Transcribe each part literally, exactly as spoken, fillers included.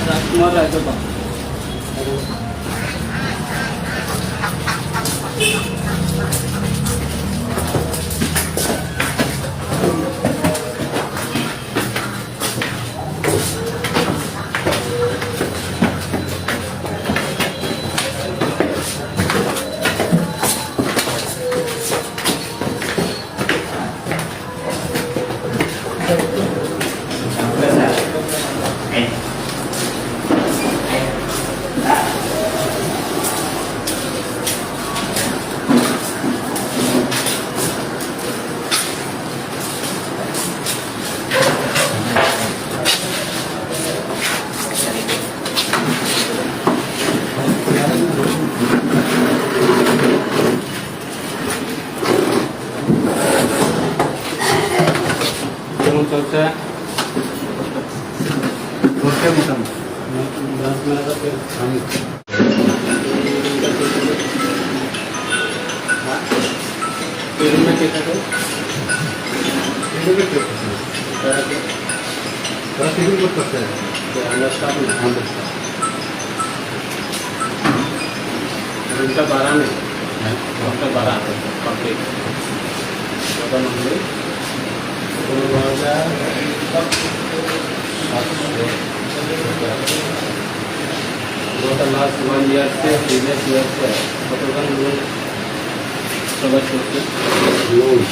রাজকুমার রাজত্ব। কেমন চলছে? চলছে মোটামুটি। ব্রাঞ্চ ম্যানেজার আমি। এই রুমে কে থাকে? এই রুমে কে থাকে? তারা কি, তারা কি রুম করতেছে? তো আমরা স্টাফ না। আমরা স্টাফ। রুমটা ভাড়া নেই। হ্যাঁ। রুমটা ভাড়া আছে, কমপ্লিট। কত নম্বরে? পনেরো হাজার সাতশো। গত লাস্ট ওয়ান ইয়ার সে, প্রিভিয়াস ইয়ার সে কতজন লোক প্রবেশ করছে? লোন।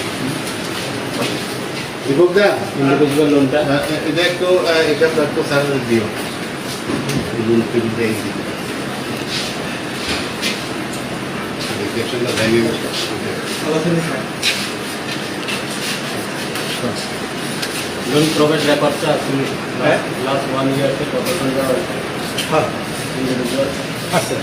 দীপক দা, ইন্ডিভিজুয়াল লোনটা? আহ, এ-, এটা একটু, আহ, এটা একটু স্যার দিও। এই লোন টেবিলটা এই দিকে। রিসেপশনটা ভেঙে গেছে। ভালো আছেন স্যার? লোন প্রবেশ রেকর্ডটা আছে? হ্যাঁ। লাস্ট ওয়ান ইয়ার সে কতজন দেওয়া হয়েছে? হ্যাঁ। ইন্ডিভিজুয়াল? আছে।